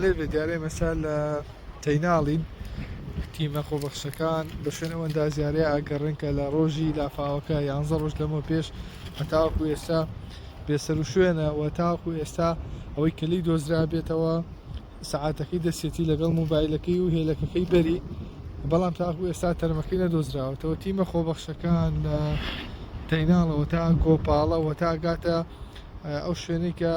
لێ بێ دیارە ئێمە لە تەیناڵین تیمە خۆبەخشەکان بە شوێن ئەو ئەندازیارەیە ئەگەڕێن کە لە ڕۆژی لافاوەکە یانزە ڕۆژ لەمە پێش هەتاوەکو ئێستا بێسەروشوێنە و تاوەکو ئێستا ئەوەی کە لێی دۆزرابێتەوە سەعاتەکەی دەستێتی لەگەڵ مۆبایلەکەی و هێلەکەکەی بەری بەڵام تاکو ئێستا تەرمەکەی نەدۆزراوەتەوە تیمە خۆبەخشەکان لە تەیناڵەوە تا گۆپاڵەوە تا گاتە ئەو شوێنەی کە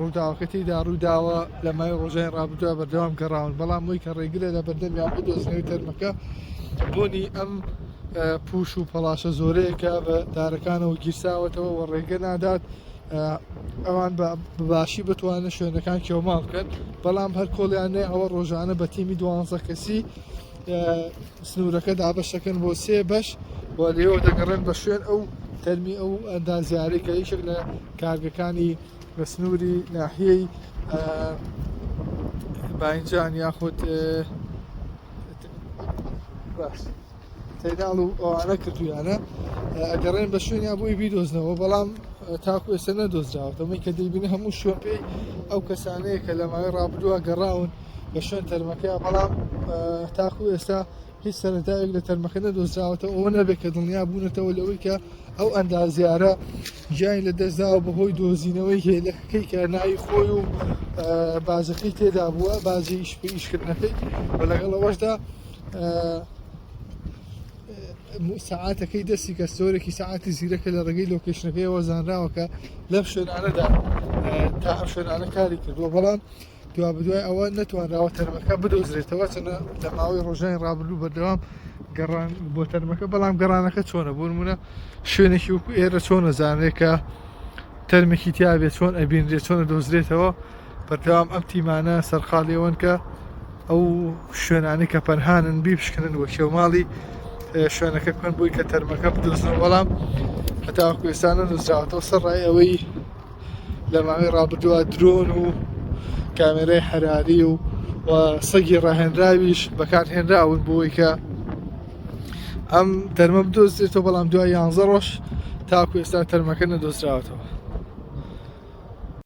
ڕووداوەکە تێیدا ڕوویداوە لە ماوەی ڕۆژانی ڕابردووە بەردەوام گەڕاون بەڵام وی کە ڕێگرە لە بەردەمیان بۆ دۆزینەوەی تەرمەکە بوونی ئەم پوش و پەڵاشە زۆرەیە کە بە دارەکانەوە گیرساوەتەوە و ڕێگە نادات ئەوان بە باشی بتوانن شوێنەکان کێوماڵ بکەن بەڵام هەر کۆڵیان نێ ئەوە ڕۆژانە بە تیمی دوانزە کەسی سنوورەکە دابەشەکەن بۆ سێ بەش و لێەوە دەگەڕێن بە شوێن ئەو تەرمی ئەو ئەندازیارەی کە یەکێک لە کارگەکانی لە سنووری ناحیەی باینجان یاخود باش تەیناڵ و ئەوانە کردویانە ئەگەڕێن بە شوێنیا بۆی بیدۆزنەوە بەڵام تاکو ئێستا نەدۆزراوەتەوە من کە دەیبینە هەموو شوێن پێی ئەو کەسانەیە کە لە ماوەی ڕابردووە گەڕاون بە شوێن تەرمەکەی بەڵام تاکو ئێستا هیچ سەرەتایەک لە تەرمەکە نەدۆزراوەتەوە ئەوە نەبێت کە دڵنیا بوونەتەوە لەوەی کە ئەو ئەندازیارە گیانی لە دەستداوە بەهۆی دۆزینەوەی هێلەکەی کە ناوی خۆی و بازەکەی تێدا بووە بازی ئیشکردنەکەی و لەگەڵ ئەوەشدا سەعاتەکەی دەستی کە سۆرێکی سەعاتی زیرەکە لە ڕێگەی لۆکیشنەکەیەوە زانراوە کە لەم شوێنانەدا تا ئەم شوێنانە کاری کردووە بەڵام دوابەدوای ئەوە نەتوانراوە تەرمەکە بدۆزرێتەوە چەنە لە ماوەی ڕۆژانی ڕابردوو بەردەوام گەڕان بۆ تەرمەکە بەڵام گەڕانەکە چۆنە بۆ نمونە شوێنێکی وەکو ئێرە چۆنە زانێت کە تەرمێکی تیاابێت چۆن ئەبینرێت چۆنە دۆزرێتەوە بەردەوام ئەم تیمانە سەرقاڵیەوەن کە ئەو شوێنانەی کە پەنهانن بیپشکنن وە کێوماڵی شوێنەکە بکەن بۆی کە تەرمەکە بدۆزنەوە بەڵام هەتاوەکو ئێستا نەدۆزراوەتەوە سەر ڕای ئەوەی لە ماوەی ڕابردووە درۆن و کامێرای حەراری و و سەگی ڕاهێنراویش بەکارهێنراون بۆی کە ئەم تەرمە بدۆزرێتەوە بەڵام دوای یانزە ڕۆژ تاکو ئێستا تەرمەکە نەدۆزراوەتەوە.